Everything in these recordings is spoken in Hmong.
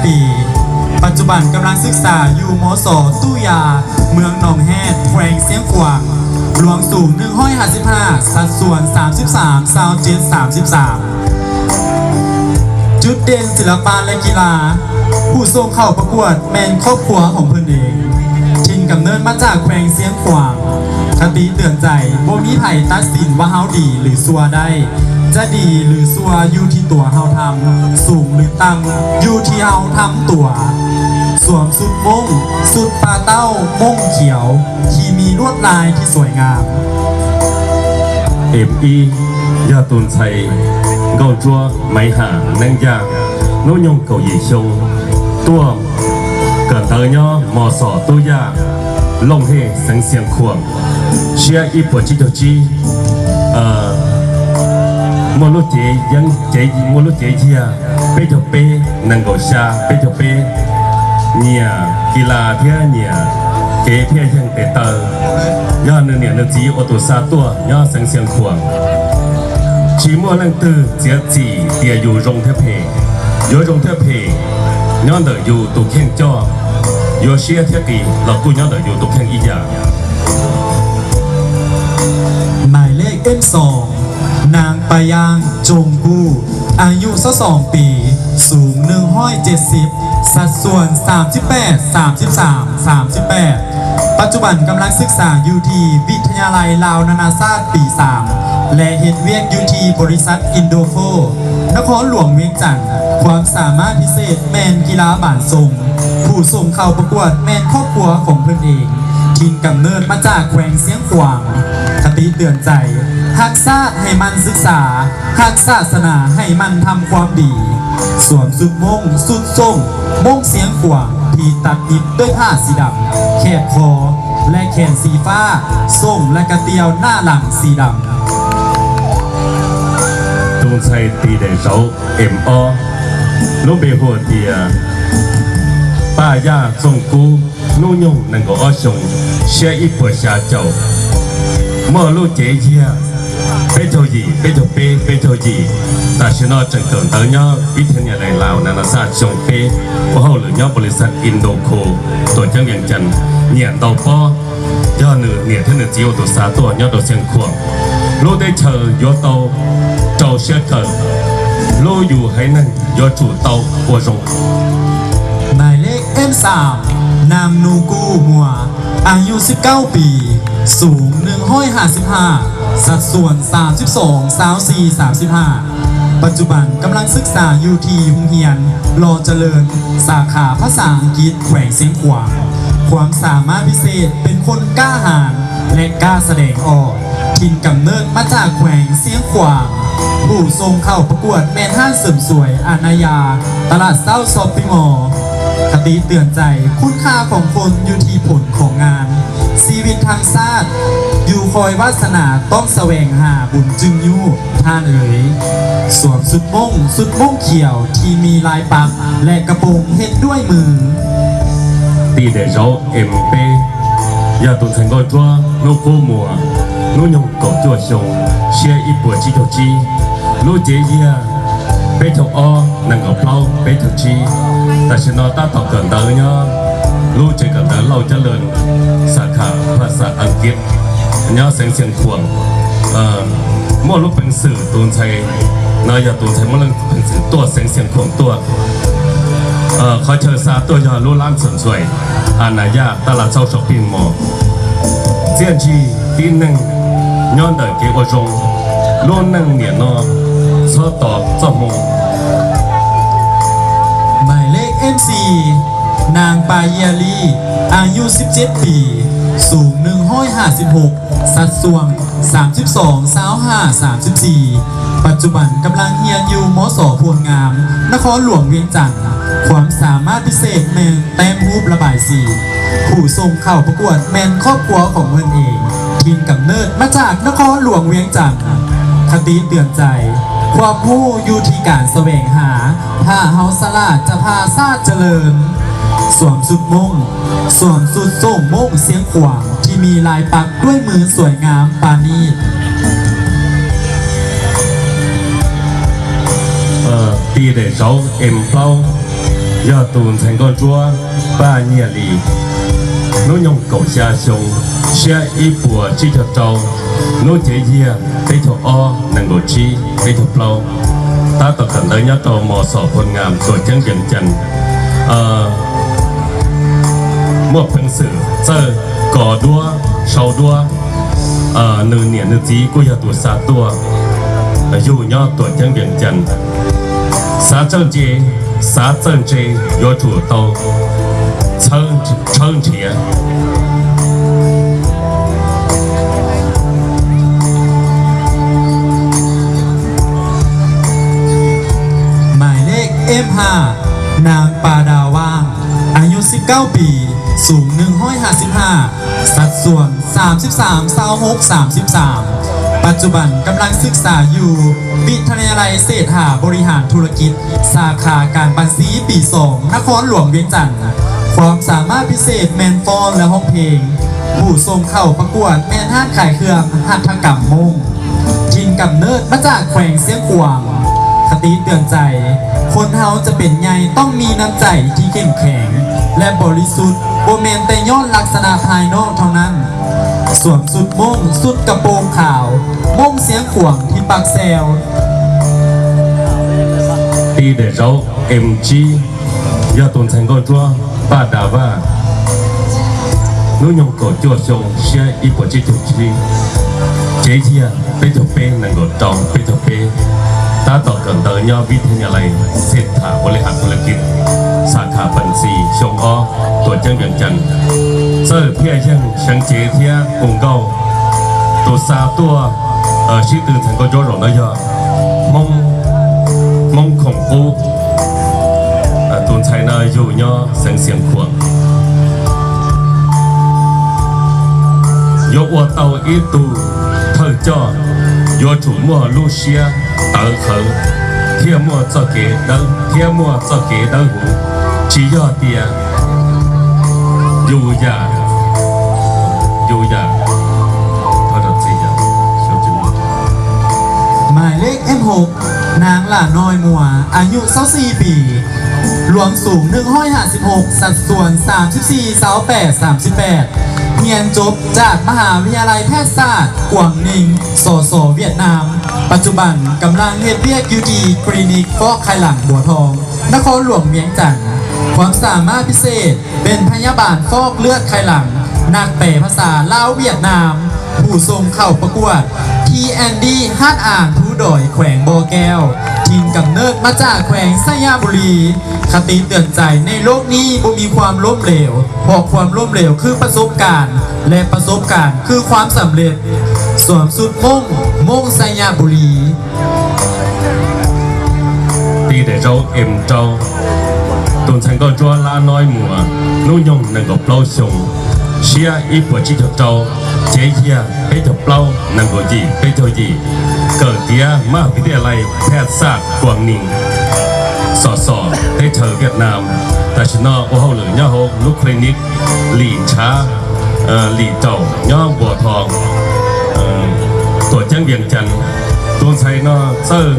ปี ปัจจุบันกำลังศึกษาอยู่ มศ ตู้ยา เมืองหนองแฮด แขวงเสียงขวาง หลวงสูง หนึ่งร้อยห้าสิบห้า สัดส่วน สามสิบสาม ซาวเจ็ด สามสิบสาม จุดเด่นศิลปะและกีฬา ผู้ส่งเข้าประกวดแม่นครอบครัวของเพิ่นเอง ถิ่นกำเนิดมาจากแขวงเสียงขวาง คติเตือนใจ บ่มีไผตัดสินว่าเฮาดีหรือชั่วได้ จะดีหรือชั่วอยู่ที่ตัวเฮาทำ สูงหรือต่ำอยู่ที่เฮาทำตัว สวมชุดม่ง ชุดปาเต้าม่งเขียว ที่มีลวดลายที่สวยงาม M ib yog tus ntxhais Nkauj Ntsuab Maiv Ham Neeb Yaj, hnub nyoog kaum yim xyoo, tuaj kawm ntawv nyob Mos Xos Tub Yaj, Looj Hej, xeev Xiav Khuam, siab ib puas tsib caug tsib, muaj lub cev yeeb, muaj lub cev yag peb caug peb, nees nkaum xya peb caug peb, nyiam kis las thiab nyiam kev phiaj yeeg tes taw. Yog nws niam nws txiv ua tus xa tuaj nyob xeev Xiav Khuam. Tsis muaj leej twg txiav txim tias yus zoo thiab phem, yuav zoo thiab phem nyob ntawm yus tus kheej coj, yuav siab thiab qis los kuj nyob ntawm yus tus kheej ib yam. หมายเลข M สอง นางปายาง จงกู้ อายุ สิบสอง ปี สูง หนึ่งร้อยเจ็ดสิบ สัดส่วน สามสิบแปด สามสิบสาม สามสิบแปด ปัจจุบันกำลังศึกษาอยู่ที่วิทยาลัยลาวนานาชาติปี สาม และเฮ็ดเวียกอยู่ที่บริษัทอินโดโค นครหลวงเวียงจันทน์ ความสามารถพิเศษแม่นกีฬาบาสส่ง ผู้ส่งเข้าประกวดแม่นครอบครัวของเพิ่นเอง ถิ่นกำเนิดมาจากแขวงเสียงขวาง คติเตือนใจ ฮักชาติให้หมั่นศึกษา ฮักศาสนาให้หมั่นทำความดี สวมชุดม่ง ชุดส่ง ม่งเสียงขวาง ที่ตัดเย็บด้วยผ้าสีดำ แคบคอ และแขนสีฟ้า ส่งและกระเตียวหน้าหลังสีดำ Tus ntxhais tis daim zauv M ob, lub npe hu tias Paj Yaj Txooj Kub, hnub nyoog nees nkaum ob xyoos, siab ib puas xya caum, muaj lub cev yag peb caug yim, peb caug peb, peb caug yim. Tam sim no tseem kawm ntawv nyob vib thab nyas lais Laus Nas Nas Xaj xyoo peb, ua hauj lwm nyob npaus lis xaj Indoco, tuam ceeb Vias Cas, nyiam ntaus pob. Yog nws niam thiab nws txiv ua tus xa tuaj nyob rau Xeev Khuam. Lub teb chaws yuav tau rau siab kawm, lub yus haiv neeg yuav tsum tau ua zoo. หมายเลข M สาม นาง นูกู้ มัว อายุ สิบเก้า ปี สูง หนึ่งร้อยห้าสิบห้า สัดส่วน สามสิบสอง ซาวสี่ สามสิบห้า ปัจจุบันกำลังศึกษาอยู่ที่โรงเรียนหล่อเจริญ สาขาภาษาอังกฤษ แขวงเชียงขวาง ความสามารถพิเศษเป็นคนกล้าหาญและกล้าแสดงออก ถิ่นกำเนิดมาจากแขวงเชียงขวาง ผู้ส่งเข้าประกวดแม่นห้างเสริมสวยอาณายา ตลาดเช้าช้อปปิ้งมอลล์ คติเตือนใจ คุณค่าของคนอยู่ที่ผลของงาน ชีวิตทั้งชาติ อยู่คอยวาสนาต้องแสวงหาบุญจึงอยู่ ท่านเอ๋ย สวมชุดม่ง ชุดม่งเขียวที่มีลายปัก และกระโปรงเฮ็ดด้วยมือ Tis daim zauv M peb, yog tus ntxhais Nkauj Ntsuab Hnub Qub Muas, hnub nyoog kaum cuaj xyoo, siab ib puas tsib caug tsib, lub cev yag peb caug ob, nees nkaum plaub, peb caug tsib. Tam sim no tab tom kawm ntawv nyob lub tsev kawm ntawv Lauj Cab Lawm, xa kham phas xas Askiv, nyob xeev Xeev Khuam. Muaj lub peev xwm tus ntxhais no yog tus ntxhais muaj lub peev xwm tuaj xeev Xeev Khuam tuaj. Qhov chaw xa tuaj yog lub lab xom ntxhuaim Anaya, taj las txhauj saum pij mos. Txiaj ntsig tib neeg nyob ntawm kev ua zoo, lub neej niam no txhob tos txoj hmoo. หมายเลข M สี่ นาง ปาเยียลี อายุ สิบเจ็ด ปี สูง หนึ่งร้อยห้าสิบหก สัดส่วน สามสิบสอง ซาวห้า สามสิบสี่ ปัจจุบันกำลังเรียนอยู่ มศ โพธิ์งาม นครหลวงเวียงจันทน์ ความสามารถพิเศษแม่นแต้มรูประบายสี ผู้ส่งเข้าประกวดแม่นครอบครัวของเพิ่นเอง ถิ่นกำเนิดมาจากนครหลวงเวียงจันทน์ คติเตือนใจ ความรู้อยู่ที่การแสวงหา ถ้าเฮาฉลาดจะพาชาติเจริญ สวมชุดม่ง สวมชุดโส่งม่งเชียงขวาง ที่มีลายปักด้วยมือสวยงามปราณีต Tis daim zauv M plaub, Yog tus ntxhais nkauj ntsuab Paj Nyiaj Lis, hnub nyoog kaum xya xyoo, siab ib puas tsib caug rau, hnub cev yog peb caug ob, nees nkaum tsib, peb caug plaub, tab tom kawm ntawv nyob rau mos xom Phoo Ngam, tuam ceeb Vias Cas, muaj peev xwm txawj kos duab, sau duab. Nws niam nws txiv kuj yog tus xa tuaj, yug nyob tuam ceeb Vias Cas. Xav txawj ntse, xav txawj ntse, yuav tsum tau txhawb nrhiav. Maj lej eb ha, naag Pas Das Vaaj, a nyuj sib kaub pis, xum nwg hoib ha sib ha, xav xuam xaam sib xaam, xaab hub xaam sib xaam, pas tsuv pam kam laag xwb xaam yug Vij Thas Nyas Lais Xet Thas Bori Has Thu Ra Kis, saa khas Kaam Pas Xis Pis Soom, Na Khoos Luam Vias Cas. ความสามารถพิเศษ แมนฟ้อนและร้องเพลง ผู้ส่งเข้าประกวด แมนห้างขายเครื่องหัตถกรรมม่ง ถิ่นกำเนิดมาจากแขวงเชียงขวาง คติเตือนใจ คนเฮาจะเป็นใหญ่ต้องมีน้ำใจที่เข้มแข็ง และบริสุทธิ์ บ่แม่นแต่ย้อนลักษณะภายนอกเท่านั้น สวมชุดม่ง ชุดกระโปรงขาว ม่งเชียงขวางที่ปากแซว Ti daim zauv em tsib, yog tus ntxhais nkauj ntsuab Paj Das Vaaj, hnub nyoog kaum cuaj xyoo, siab ib puas tsib caug tsib, cev yog peb caug peb, nees nkaum rau, peb caug peb, tab tom kawm ntawv nyob Vij Thas Nyas Lais Xet Thas Bori Has Thu Ra Kis, saa khas Pas Xis xyoo ob, tuam ceeb Vias Cas. Txawj phiaj yeeg seev cev thiab hu nkauj. Tus xa tuaj sib tw ntxhais nkauj ntsuab zaum no yog Hmoob Khoom Qub. Tus ntxhais no yug nyob xeev Xiav Khuam. Yuav ua tau ib tug thawj coj, yuav tsum muaj lub siab tawv qhawv thiab muaj txoj kev dawb, thiab muaj txoj kev dawb huv, tsis yog tias yus yam, yus yam. Maj lej eb hub, naag Lam Noj Muas, a nyuj xaub xis pis, luam xuv nwg hoib ha sib hub, xav xuam xaam sib xis, xaab pam xaam sib pam, hnyas cov jaag มหาวิทยาลัยแพทยศาสตร์ Quảng Ninh, สส เวียดนาม ปัจจุบันกำลังเฮ็ดเวียกอยู่ที่คลินิกฟอกไขหลังบัวทอง นครหลวงเวียงจันทร์ ความสามารถพิเศษ เป็นพยาบาลฟอกเลือดไขหลัง นักแปลภาษาลาวเวียดนาม ผู้ส่งเข้าประกวด ที แอน ดี หาดอ่างภูดอย แขวงบ่อแก้ว ถิ่นกำเนิดมาจากแขวงไชยบุรี คติเตือนใจ ในโลกนี้บ่มีความล้มเหลว เพราะความล้มเหลวคือประสบการณ์ และประสบการณ์คือความสำเร็จ สวมชุดม่ง ม่งไชยบุรี Ti daim zauv em rau, tus ntxhais nkauj ntsuab Lam Noj Muas, hnub nyoog nees nkaum plaub xyoo, siab ib puas tsib caug rau, cev yog peb caug plaub, nees nkaum yim, peb caug yim, kawm tiav มหาวิทยาลัยแพทยศาสตร์ Quảng Ninh, สส teb chaws Vietnam. Tam sim no ua hauj lwm nyob hauv lub clinic Lim Ntshav, Lim Raum nyob Npuas Thos, tuam ceeb Vias Cas. Tus ntxhais no txawj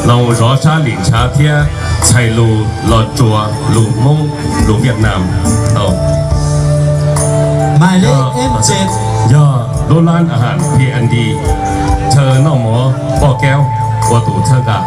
los zov sab Lim Ntshav thiab txhais lus Los Tsuas, lus Hmoob, lus Vias Cas. Yog lub lab ahas P and D, chaw noj mov Poj Keeb ua tus txhawb nqa.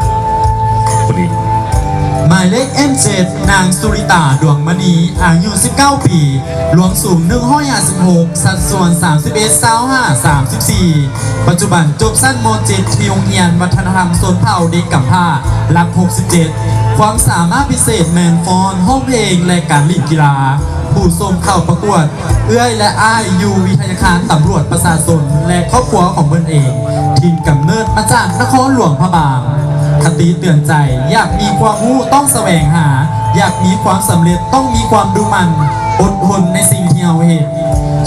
Maj lej eb tsed, naag Su Li Tas Duas Mas Nis, a nyuj sib kaub pis, luam xuv nwg hoib ha sib hub, xav xuam xaam sib peb, xaab hab xaam sib xis, ปัจจุบันจบชั้น ม.เจ็ด ที่โรงเรียนวัฒนธรรมชนเผ่าเด็กกำพร้า หลัก หกสิบเจ็ด ความสามารถพิเศษ แมนฟ้อน ร้องเพลง และการเล่นกีฬา ผู้ส่งเข้าประกวด เอื้อยและอ้าย อยู่วิทยาคารตำรวจประชาชน และครอบครัวของเพิ่นเอง ถิ่นกำเนิดมาจากนครหลวงพระบาง คติเตือนใจ อยากมีความรู้ต้องแสวงหา อยากมีความสำเร็จต้องมีความดุหมั่น อดทนในสิ่งที่เฮาเฮ็ด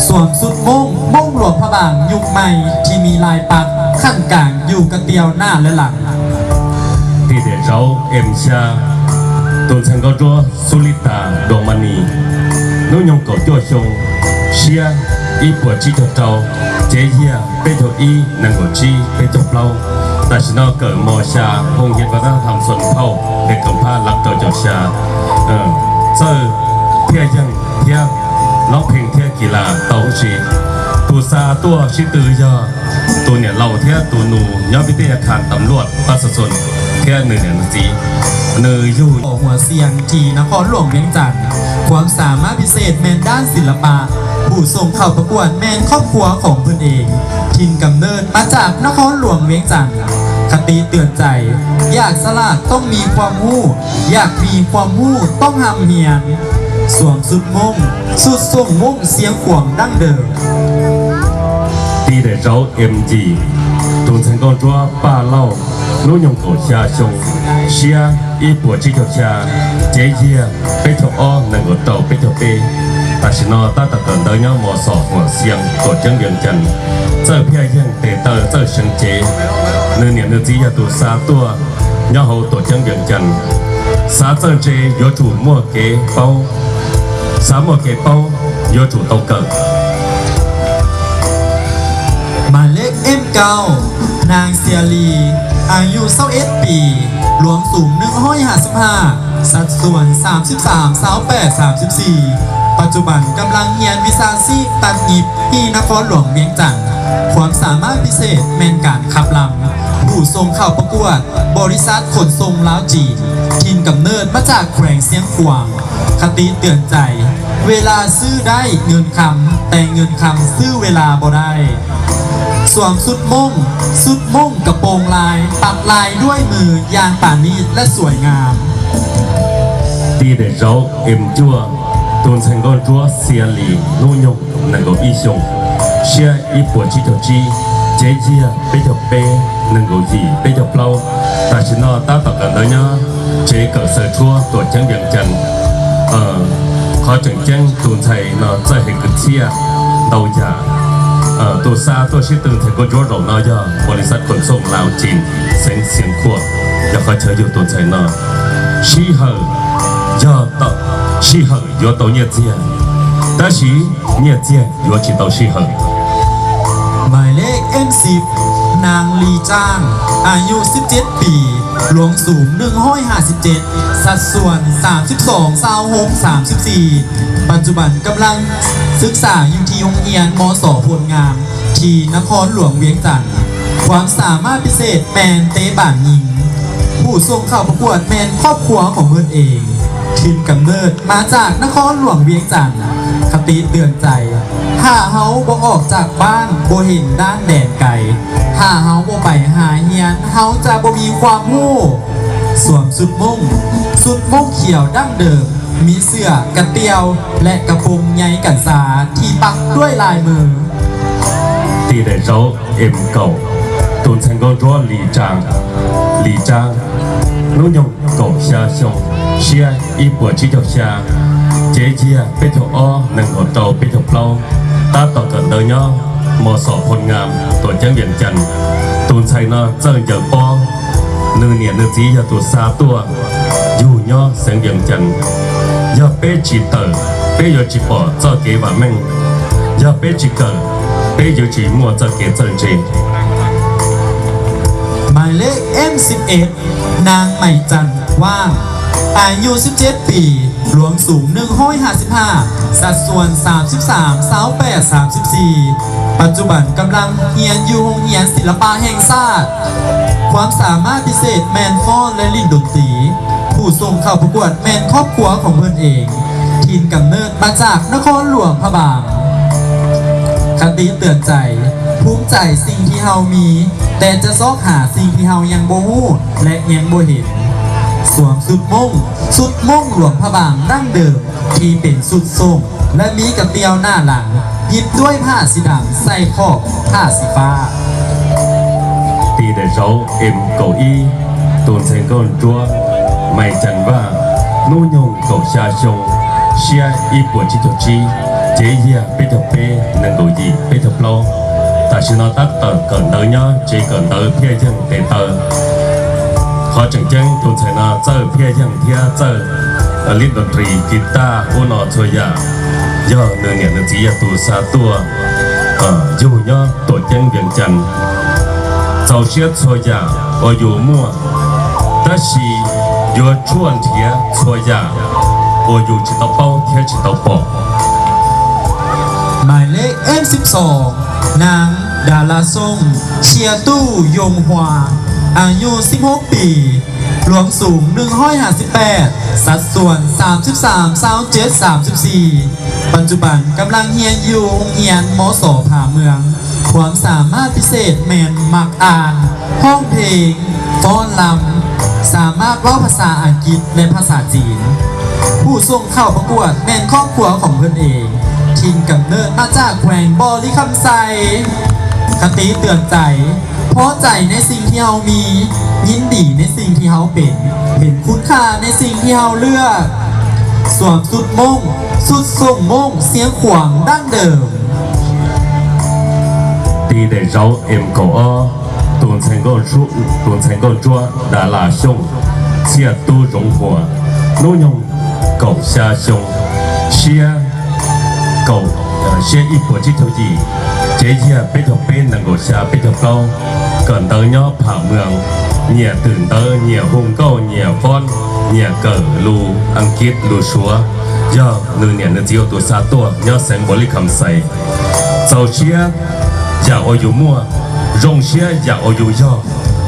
สวมชุดม่ง ม่งหลวงพระบางยุคใหม่ ที่มีลายปัก ขั้นกลางอยู่กระเตียวหน้าและหลัง Ti daim zauv em xya, tus ntxhais nkauj ntsuab Su Li Tas Duas Mas Nis, hnub nyoog kaum cuaj xyoo, siab ib puas tsib caug rau, cev yog peb caug ib, nees nkaum tsib, peb caug plaub. Tam sim no kawm mos xya, hoo yej vaj tab tham xon phauj, dej kam phab lab rau caum xya. txawj phiaj yeeg thiab loob pheej thiab kis las tau huv si. Tus xa tuaj sib tw yog tus niam laus thiab tus nus nyob pib teb yav kha tam luaj pab xa xun thiab nws niam nws txiv, nws yug หัวเซียง ที่นครหลวงเวียงจันทน์ ความสามารถพิเศษแมนด้านศิลปะ ผู้ส่งเข้าประกวดแมนครอบครัวของเพิ่นเอง ถิ่นกำเนิดมาจากนครหลวงเวียงจันทน์ คติเตือนใจ อยากฉลาดต้องมีความรู้ อยากมีความรู้ต้องร่ำเรียน สวมชุดม่ง ชุดส่งม่งเสียงขวางดั้งเดิม Ti daim zauv M G, tus ntxhais nkauj ntsuab Paj Lauj, hnub nyoog kaum xya xyoo, siab ib puas tsib caug xya, cev yiag peb caug ob nees nkaum rau peb caug peb. Tam sim no tab tom kawm ntawv nyob mos xom huam xias tuam ceeb Vias Cas, txawj phiaj yeeg tes taw txawj seev cev. Nws niam nws txiv yog tus xa tuaj nyob hauv tuam ceeb Vias Cas. Xav txawj ntse yuav tsum muaj kev paub, xav muaj kev paub yuav tsum tau kawm. หมายเลข M เก้า นางเซียรี อายุ ยี่สิบเอ็ด ปี หลวงสูง หนึ่งร้อยห้าสิบห้า สัดส่วน สามสิบสาม ซาวแปด สามสิบสี่ ปัจจุบันกำลังเรียนวิชาชีพตัดเย็บที่นครหลวงเวียงจันทน์ ความสามารถพิเศษแม่นการขับลำ ผู้ส่งเข้าประกวด บริษัทขนส่งลาวจีน ถิ่นกำเนิดมาจากแขวงเชียงขวาง คติเตือนใจ เวลาซื้อได้เงินคำ แต่เงินคำซื้อเวลาบ่ได้ สวมชุดม่ง ชุดม่งกระโปรงลาย ปักลายด้วยมืออย่างประณีตและสวยงาม Ti daim zauv M cuaj, tus ntxhais nkauj ntsuab Xia Lis, hnub nyoog nees nkaum ib xyoos, siab ib puas tsib caug tsib, cev yiag peb caug peb, nees nkaum yim peb caug plaub. Tam sim no tab tom kawm ntawv nyob tsev kawm xaws tshuab tuam ceeb Vias Cas. Qhov tseem ceeb tus ntxhais no txawj hais kwv txhiaj ntau yam. Tus xa tuaj sib tw ntxhais nkauj ntsuab zaum no yog บริษัทขนส่งลาวจีน xeev Xiav Khuam, yog qhov chaw yug tus ntxhais no. Sij hawm, yog tau sij hawm yuav tau nyiaj txiag, tab sis nyiaj txiag yuav tsis tau sij hawm. หมายเลข M สิบ นางลีจ้าง อายุ สิบเจ็ด ปี หลวงสูง หนึ่งร้อยห้าสิบเจ็ด สัดส่วน สามสิบสอง ซาวหก สามสิบสี่ ปัจจุบันกำลังศึกษาอยู่ที่โรงเรียน มส โพลงาม ที่นครหลวงเวียงจันทน์ ความสามารถพิเศษแมนเตะบาลหญิง ผู้ส่งเข้าประกวดแมนครอบครัวของเพิ่นเอง ถิ่นกำเนิดมาจากนครหลวงเวียงจันทน์ คติเตือนใจ ถ้าเฮาบ่ออกจากบ้านบ่เห็นด้านแดนไกล ถ้าเฮาบ่ไปหาเฮียน เฮาจะบ่มีความรู้ สวมชุดม่ง ชุดม่งเขียวดั้งเดิม มีเสื้อกระเตียว และกระโปรงใยกัญชาที่ปักด้วยลายมือ Ti daim zauv M kaum, tus ntxhais nkauj ntsuab Lis Tsaa, Lis Tsaa, hnub nyoog kaum xya xyoo, siab ib puas tsib caug xya, cev yiag peb caug ob nees nkaum rau peb caug plaub, tab tom kawm ntawv nyob mos xom Phoo Ngas, tuam ceeb Vias Cas. Tus ntxhais no txawj ncaws pob, nws niam nws txiv yog tus xa tuaj yug nyob xeev Vias Cas. Yog peb tsis tawm, peb yuav tsis pom txoj kev vam meej. Yog peb tsis kawm, peb yuav tsis muaj txoj kev txawj ntse. หมายเลข M สิบเอ็ด นางไหมจันทร์ ว่าง อายุ สิบเจ็ด ปี หลวงสูง หนึ่งร้อยห้าสิบห้า สัดส่วน สามสิบสาม ซาวแปด สามสิบสี่ ปัจจุบันกำลังเรียนอยู่โรงเรียนศิลปะแห่งชาติ ความสามารถพิเศษแมนฟ้อนและเล่นดนตรี ผู้ส่งเข้าประกวดแมนครอบครัวของเพิ่นเอง ถิ่นกำเนิดมาจากนครหลวงพระบาง คติเตือนใจ ภูมิใจสิ่งที่เฮามี แต่จะซอกหาสิ่งที่เฮายังบ่ฮู้และยังบ่เห็น สวมชุดม่ง ชุดม่งหลวงพระบางดั้งเดิม ที่เป็นชุดส้ม และมีกระเตียวหน้าหลัง ฮิตด้วยผ้าสีดำ ใส่ขอบผ้าสีฟ้า Ti daim zauv M kaum ib, tus ntxhais nkauj ntsuab Mai Cas Vaj, hnub nyoog kaum xya xyoo, siab ib puas tsib caug tsib, cev yiag peb caug peb, nees nkaum yim peb caug plaub. Tam sim no tab tom kawm ntawv nyob tsev kawm ntawv phiaj yeeg tes taw. Qhov tseem ceeb tus ntxhais no txawj phiaj yeeg thiab txawj lib doo ris, kis taj ub no txhua yam. Yog nws niam nws txiv yog tus xa tuaj yug nyob tuam ceeb Vias Cas. Txaus siab txhua yam uas yus muaj, tab sis yuav tshuaj nrhiav txhua yam uas yus tsis tau paub thiab tsis tau pom. Maj lej eb sib xoom, naav Dalaxyooj Txhiaj Tub Yoo Hua, a yug sib hmoob pim, luam xoom nwj hoib has xib peb, xav xuam xaam xib xaam xaab ceg xaam xib xis, pas tsuj pas kam laag hiam yug hoo hiam mov xom pham mwaam, khuam xaam maj pis xej meem maam as, hooj pheej, foob lam, xaam maj plaub phas xas Aas Kiv leh phas xas Txiv. Pum xoom khauv pas kuam meem khoob khuav khoom hwj ev, tin kam nawj maj txaj khuees Npos Lis Kham Xais. Khav tiv tuam txais, phov txais neb xim thib hauv mi, nyim dim neb xim thib hauv pem, pem khub khaj neb xim thib hauv lwj, xuam xub mooj, xub xoom mooj xiab khuam daaj dawm. Tiv daim zauv M kaum ob, tus ntxhais nkauj ntsuab Dalaxyooj Txhiaj Tub Yoo Hua, hnub nyoog kaum xya xyoo, siab kaum, siab ib puas tsib caug yim, cev yag peb caug peb nees nkaum xya peb caug plaub, kawm ntawv nyob Pham Mwaas, nyiam twm ntawv, nyiam hu nkauj, nyiam foob, nyiam kawm lus Aas Kiv lus Suav, yog nws niam nws txiv ua tus xa tuaj nyob xeev Npos Lis Kham Xais. Txaus siab yam uas yus muaj, zoo siab yam uas yus yog,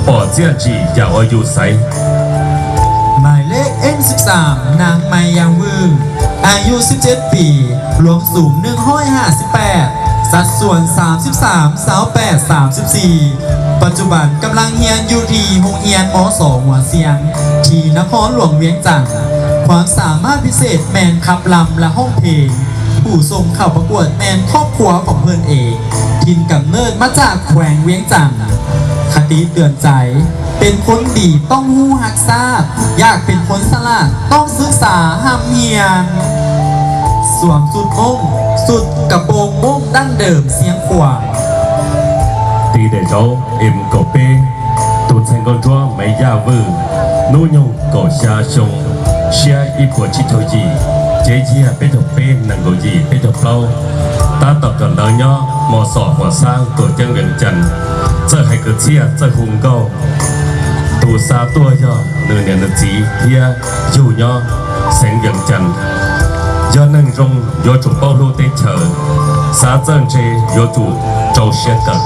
pom txiaj ntsim yam uas yus xaiv. Maj lej eb sib xaam, naav Maj Yaj Vwj, a yug sib ceb pim, luam xoom nwj hoib has xib peb, xav xuam xaam xib xaam xaab peb xaam xib xis, pas tsuj pas kam laag hiam yug tim hoo hiam mov xom Huam Xiam, tim nav khob luam Viav Txaam. Khuam xaam maj pis xej meem khab lam leh hooj pheej, pum xoom khauv pas kuam meem khoob khuav khoom hwj ev, tin kam nawj maj txaj khuees Viav Txaam. Khav tiv tuam txais, pem khun dim tooj hub hab xaj, yam pem khun xa laj tooj xwb xav ham hiam, xuam xub mooj, xub kas poos mooj daaj dawm xiab khuam. Tiv daim zauv M kaum peb, tus ntxhais nkauj ntsuab Maj Yaj Vwj, hnub nyoog kaum xya xyoo, siab ib puas tsib caug yim, cev yag peb caug peb nees nkaum yim peb caug plaub, tab tom kawm ntawv nyob mov xom Huam Xaab tuam ceeb Viav Cas, txawj hais kwv txhiaj txawj hu nkauj. Tus xa tuaj yog nws niam nws txiv thiab yug nyob xeev Viav Cas. Yog neeg zoo yuav tsum paub hlub teb chaws, xav txawj ntse yuav tsum rau siab kawm.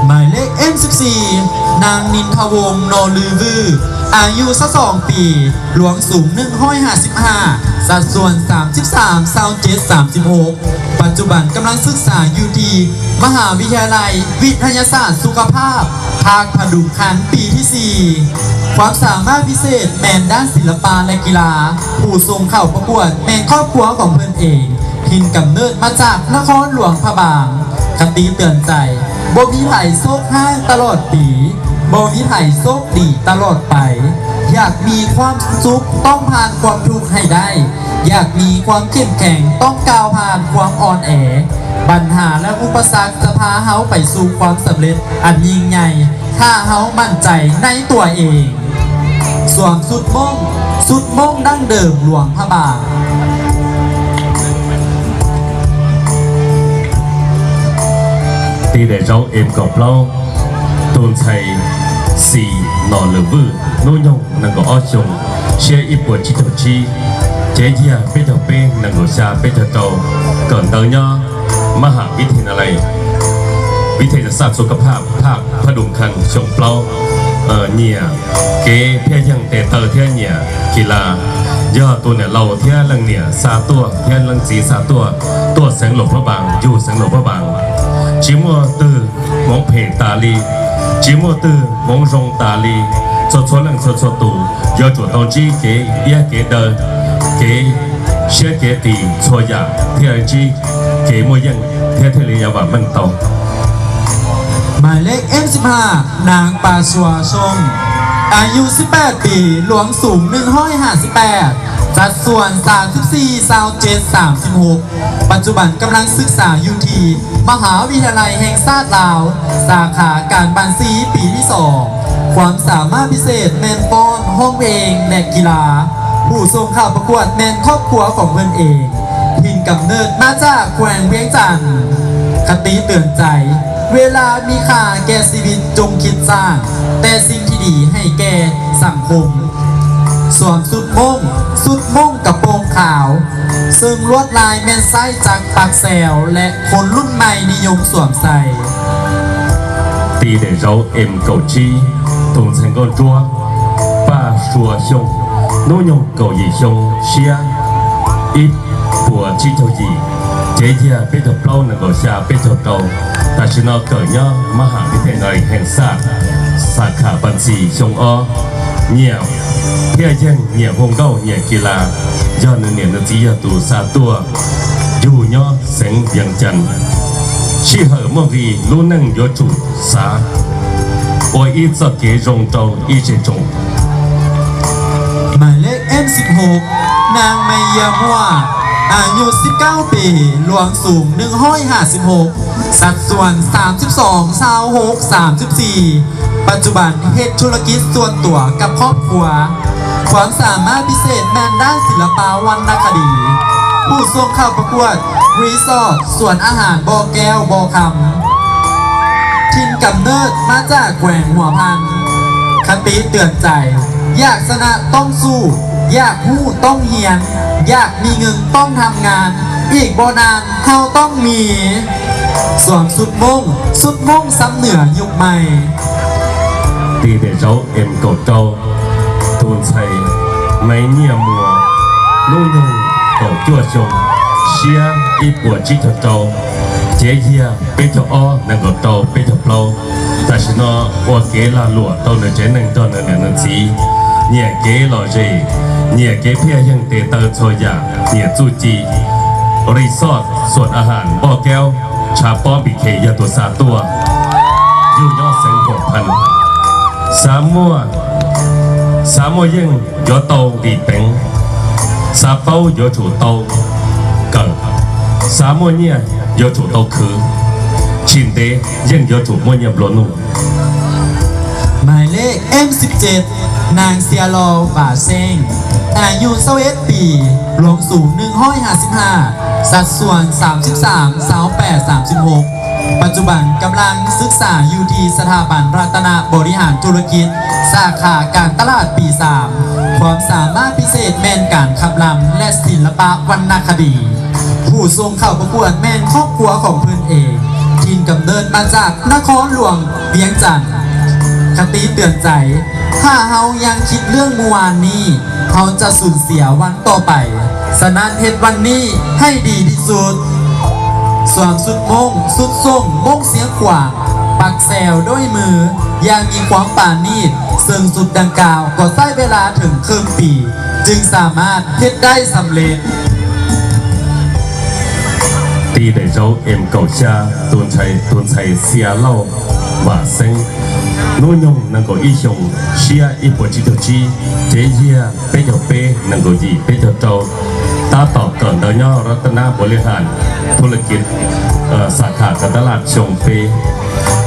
Maj lej eb sib xis, naav Nim Tha Voos Nom Lwm Vwj, a yug xab xoom pim, luam xoom nwj hoib has xib has, xav xuam xaam xib xaam xaab ceg xaam xib hauv, pas tsuj pas kam laag xwb xav yug tim มหาวิทยาลัยวิทยาศาสตร์สุขภาพ ภาคผดุงคันปีที่สี่ Khuam xaam maj pis xej meem daab xis lab pas leh ki las, pum xoom khauv pas kuam meem khoob khuav khoom hwj ev, tin kam nawj maj txaj nav khob luam Phab Mbaas. Khav tiv tuam txais, npua mib hlais xob haab ตลอดปี, นปอ มีหลายโชคดีตลอดไป อยากมีความสุขต้องผ่านความทุกข์ให้ได้ อยากมีความเข้มแข็งต้องก้าวผ่านความอ่อนแอ ปัญหาและอุปสรรคจะพาเฮาไปสู่ความสำเร็จอันยิ่งใหญ่ ถ้าเฮามั่นใจในตัวเอง Xuam xub mooj, xub mooj daaj dawm luam Phab Mbaas. Tiv daim zauv M kaum plaub, tus ntxhais Xis Nom Lwm Vwj, hnub nyoog nees nkaum ob xyoo, siab ib puas tsib caug tsib, cev yag peb caug peb nees nkaum xya peb caug rau, kawm ntawv nyob มหาวิทยาลัยวิทยาศาสตร์สุขภาพ ภาคผดุงคัน xyoo plaub, nyiam kev phiaj yeeg tes taw thiab nyiam ki las. Yog tus niam laus thiab leej niam xa tuaj thiab leej txiv xa tuaj, tuaj xeev Luas Phab Mbaas yug xeev Luas Phab Mbaas. Tsis muaj twg hmoov phem tas li, tsis muaj twg hmoov zoo tas li. Txhua txhua leej txhua txhua tus yuav tsum tau ntsib kev iab kev daw, kev siab kev qis txhua yam thiaj ntsib kev muaj yeej thiab thiaj li yuav vam meej tau. Maj lej eb sib has, naav Pas Suav Soo, a yug xib peb pim, luam xoom nwj hoib has xib peb, xav xuam xaam xib xis xaab ceg xaam xib hauv, pas tsuj pas kam laag xwb xav yug tim มหาวิทยาลัยแห่งชาติลาว สาขาการบัญชี ปีที่สอง Khuam xaam maj pis xej meem foob, hooj pheej leh ki las, pum xoom khauv pas kuam meem khoob khuav khoom hwj ev, tin kam nawj maj txaj khuees Viav Cas. Khav tiv tuam txais, เวลามีค่าแก่ชีวิตจงคิดสร้างแต่สิ่งที่ดีให้แก่สังคม Xuam xub mooj, xub mooj กระโปรงขาว ซึ่งลวดลายแม่นไส้จากปากแซวและคนรุ่นใหม่นิยมสวมใส่ Ti daim zauv M kaum tsib, tus ntxhais nkauj ntsuab Paj Sua Xyooj, hnub nyoog kaum yim xyoo, siab ib puas tsib caug yim, cev yag peb caug plaub nees nkaum xya peb caug rau. Tam sim no kawm nyob mab ham vib thej nais hees xaj, xas kham pas ntxis xyoo ob, nyiam thiaj yeej nyiam hu nkauj nyiam kis las, yog nws niam nws txiv yog tus xa tuaj, yug nyob xeev Vias Cas. Sij hawm muaj nqis lub neej yuav tsum xav ua ib txoj kev zoo rau ib tsev tsoom. Hmais lej M siv hauv, naag Mai Yia Muaj, a nyuj sib kaub pis, luam xum nwj hoib has sib hauv, xav xuam xaam sib xoom xav hauv xaam sib xis, pas tsuv baam hej thu la kiv xuam tuam kab khob khuav. Khuam xaam mab pis xej meej dab xis las pas vam nas khas dis, pum xoom khauj pas kuam, risot, xuam a has npo kaub npo kham. Thin kam naj mab txaj khuees Huam Phas, khab tiv twm txais, yaj xa na toob xuj, yaj huj toob hias, yaj mi nkees toob tham ngas, ib npo nas hauv toob mis. Xuam xub mooj, xub mooj xab nwm nyuj mais. Ti daim zauv M kaum rau, tus ntxhais Maiv Nyiaj Muas, hnub nyoog kaum cuaj xyoo, siab ib puas tsib caug rau, cev yag peb caug ob nees nkaum rau peb caug plaub. Tam sim no ua kev lag luam rau nws tsev neeg nrog nws niam nws txiv, nyiam kev lom zem, nyiam kev phiaj yeeg tes taw txhua yam, nyiam txuj ci. Risot, xuam a has npo kaub, tshav pob npis khes yog tus xa tuaj, yug nyob xeev Huam Phas. Xav muaj, xav muaj yeej yuav tau nqis peev, xav paub yuav tsum tau kawm, xav muaj nyiaj yuav tsum tau khwv, tsis ntev yeej yuav tsum muaj nyiaj nplua nuj. Hmais lej M siv tsed, naag Xia Lo Vam Xeeb, a nyuj xab eb pis, luam xum nwj hoib has sib has, xav xuam xaam sib xaam xav pav xaam sib hauv. Pas tsuv baam kam laj xwb xas yug ti สถาบันรัตนบริหารธุรกิจ สาขาการตลาดปีสาม, khuam xaam mab pis xej meej kaam kham lam และศิลปวรรณคดี, pum xoom khauj pas kuam meej ครอบครัวของเพื่อนเอง, thin kam naj mab txaj นครหลวงเวียงจันทน์. Khab tiv twm txais, ถ้าเฮายังคิดเรื่องเมื่อวานนี้ เฮาจะสูญเสียวันต่อไป ฉะนั้น เฮ็ดวันนี้ให้ดีที่สุด. Xuam xub mooj, xub xoom mooj xeev khuam, pak xèo đôiมือ อย่างมีความปราณีต, ซึ่งสุดดังกล่าวก็ใช้เวลาถึงครึ่งปี จึงสามารถเฮ็ดได้สำเร็จ. Ti daim zauv M kaum xya, tus ntxhais Xia Lauj Vam Xeeb, hnub nyoog nees nkaum ib xyoos, siab ib puas tsib caug tsib, cev yag peb caug peb nees nkaum yim peb caug rau, tab tom kawm ntawv nyob รัตนบริหารธุรกิจ สาขาการตลาด xyoo peb.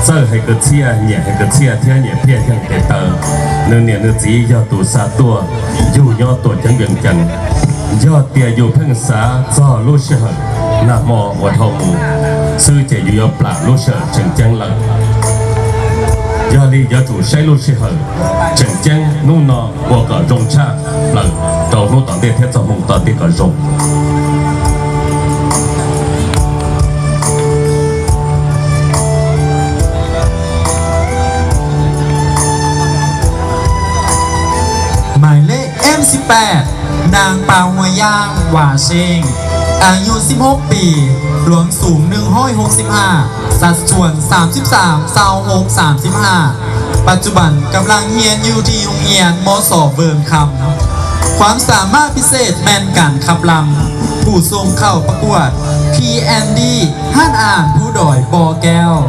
Txawj hais kwv txhiaj, nyiam hais kwv txhiaj thiab nyiam phiaj yeeg tes taw. Nws niam nws txiv yog tus xa tuaj, yug nyob tuam ceeb Vias Cas. Yog tias yus pheej xav txog lub sij hawm nag hmo uas dhau mus xwb ces yus yuav plam lub sij hawm tseem ceeb lawm. Yog li yuav tsum saib lub sij hawm tseem ceeb hnub no ua kom zoo tshaj plaws rau hnub tom ntej thiab txoj hmoo tom ntej kom zoo. Hmais lej M siv peb, naag Paj Huas Yaas Vam Xeeb, a nyuj sib hauv pis, luam xoom nwj hoib hauv sib has, xav xuam xaam sib xaam xav hauv xaam sib has. Pas tsuv baam kam laj hias yug ti hoo hias mos xom vwm kham, khuam xaam mab pis xej meej kaam kham lam, pum xoom khauj pas kuam, thi em di, hab am phu doim npo kaub.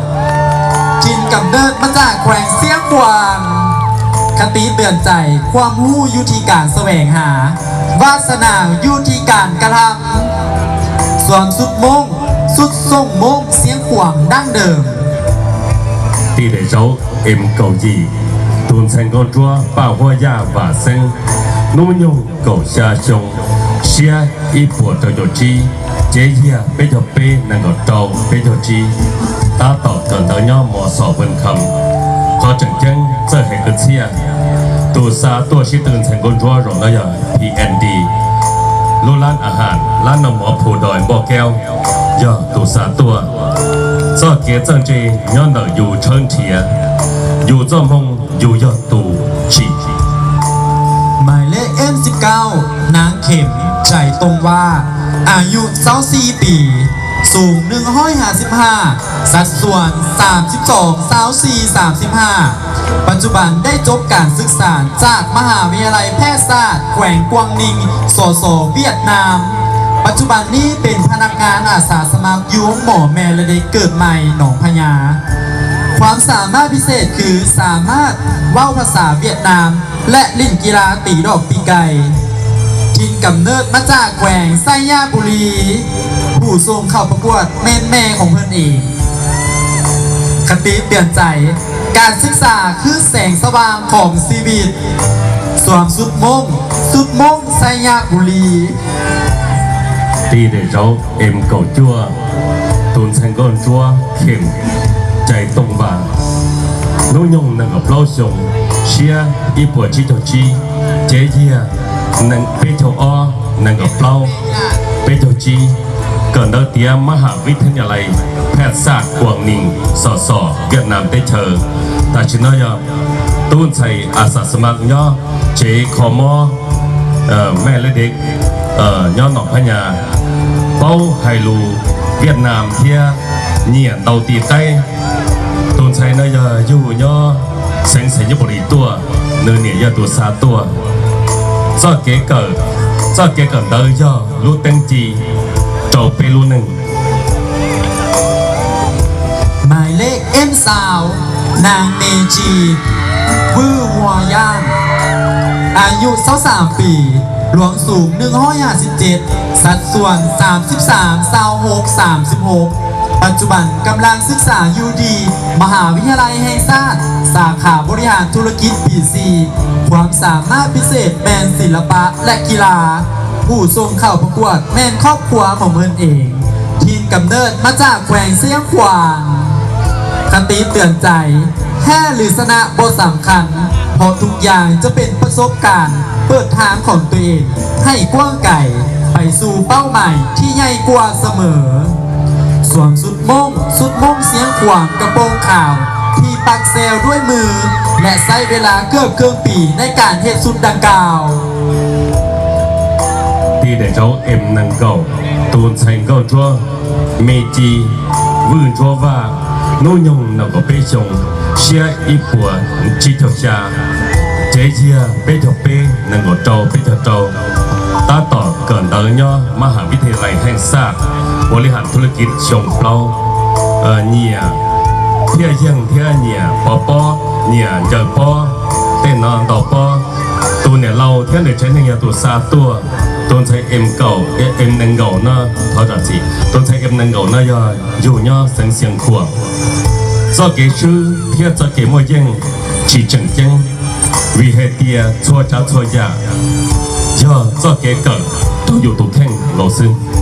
Thin kam naj mab txaj khuees Xiav Khuam. Khab tiv twm txais, ความรู้อยู่ที่การแสวงหา วาสนาอยู่ที่การกระทำ Xuam xub mooj, xub xoom mooj xeev khuam daab dawm. Ti daim zauv M kaum yim, tus ntxhais nkauj ntsuab Paj Huas Yaas Vam Xeeb, hnub nyoog kaum xya xyoo, siab ib puas rau caum tsib, cev yag peb caug peb nees nkaum rau peb caug tsib, tab tom kawm ntawv nyob mos xom vwm kham. Qhov tseem ceeb txawj hais kwv txhiaj, Tus xa tuaj sib tw ntxhais nkauj ntsuab zaum no yog P N D, lub lab a has lab noj mov Phu Doj Npoj Kaub, yog tus xa tuaj. Txoj kev txawj ntse nyob ntawm yus tshawb nrhiav, yus txoj hmoo yus yog tus tsim. Maiv lej eb sib kaub, Naav Khem Tsais Tooj Vaj, a yus xaub xis pim, xum nwj hoib has xib haj, xav xuas xaam xib xoom xaub xis xaam xib haj. ปัจจุบันได้จบการศึกษาจากมหาวิทยาลัยแพทยศาสตร์แขวงกวางนิง สส เวียดนาม ปัจจุบันนี้เป็นพนักงานอาสาสมัครอยู่ห้องหมอแม่และเด็กเกิดใหม่หนองพญา ความสามารถพิเศษคือสามารถเว้าภาษาเวียดนาม และเล่นกีฬาตีดอกปีไก่ ถิ่นกำเนิดมาจากแขวงไชยบุรี ผู้ส่งเข้าประกวดแม่นแม่ของเพิ่นเอง คติเตือนใจ การศึกษาคือแสงสว่างของชีวิต สวมสุดมง สุดมงไชยบุรี Ti daim zauv M kaum cuaj, tus ntxhais nkauj ntsuab Khem Cais Tooj Vas, hnub nyoog nees nkaum plaub xyoo, siab ib puas tsib caug tsib, cev yiag peb caug ob, nees nkaum plaub, peb caug tsib, kawm ntawv tiav mab ham vib thab nyas lais phaj xaj Kuam Nis Xos Xos Viaj Nam teb chaws. Tam sim no yog tub ntxhais a xas xa mas nyob tsev kho mob maj laj dev nyob Nom Phab Nyas, paub hais lus Viaj Nam thiab nyiam ntaus tis qaib. Tus ntxhais no yog yug nyob xeev Xais Nyuj Pov Lis tuaj, nws niam yog tus xa tuaj. Txoj kev kawm, txoj kev kawm ntawv yog lub teeb ci rau peb lub neej. Maiv lej eb xaus, Naag Me Tsi, Vwj Hua Yaaj, a yus xaub xaam pim, luav xum nwj hoib has xib cev, xav xuas xaam xib xaam xaus hauv xaam xib hauv. ปัจจุบันกำลังศึกษาอยู่ที่มหาวิทยาลัยแห่งชาติสาขาบริหารธุรกิจปีสี่ ความสามารถพิเศษแมนศิลปะและกีฬา ผู้ส่งเข้าประกวดแมนครอบครัวของเพิ่นเอง ถิ่นกำเนิดมาจากแขวงเชียงขวาง คติเตือนใจ แพ้หรือชนะบ่สำคัญ เพราะทุกอย่างจะเป็นประสบการณ์ เปิดทางของตัวเอง ให้กว้างไกล ไปสู่เป้าหมายที่ใหญ่กว่าเสมอ สวมชุดม่ง ชุดม่งเชียงขวางกระโปรงขาว ที่ปักแซวด้วยมือ และใช้เวลาเกือบครึ่งปีในการเฮ็ดชุดดังกล่าว Ti daim zauv M nees nkaum, tus ntxhais nkauj ntsuab Me Ci, Vwj Ntsuab Vaj, hnub nyoog nees nkaum peb xyoo, siab ib puas tsib caug xya, cev yiag peb caug peb, nees nkaum rau, peb caug rau, tab tom kawm ntawv nyob mab ham vib thab nyas lais heej xaj, ua li ham thuj lab kiv xyoo plaub, nyiam phiaj yeeg thiab nyiam pov pob, nyiam ncaws pob, tej no ntaus pob. Tus niam laus thiab nws tsev neeg yog tus xa tuaj, tus ntxhais M kaum, M nees nkaum no, thov zam txim, tus ntxhais M nees nkaum no yog yug nyob xeev Xia Khuam. Txoj kev swb thiab txoj kev muaj yeej tsis tseem ceeb, vim hais tias txhua tsav txhua yam yog txoj kev kawm rau yus tus kheej nkaus xwb.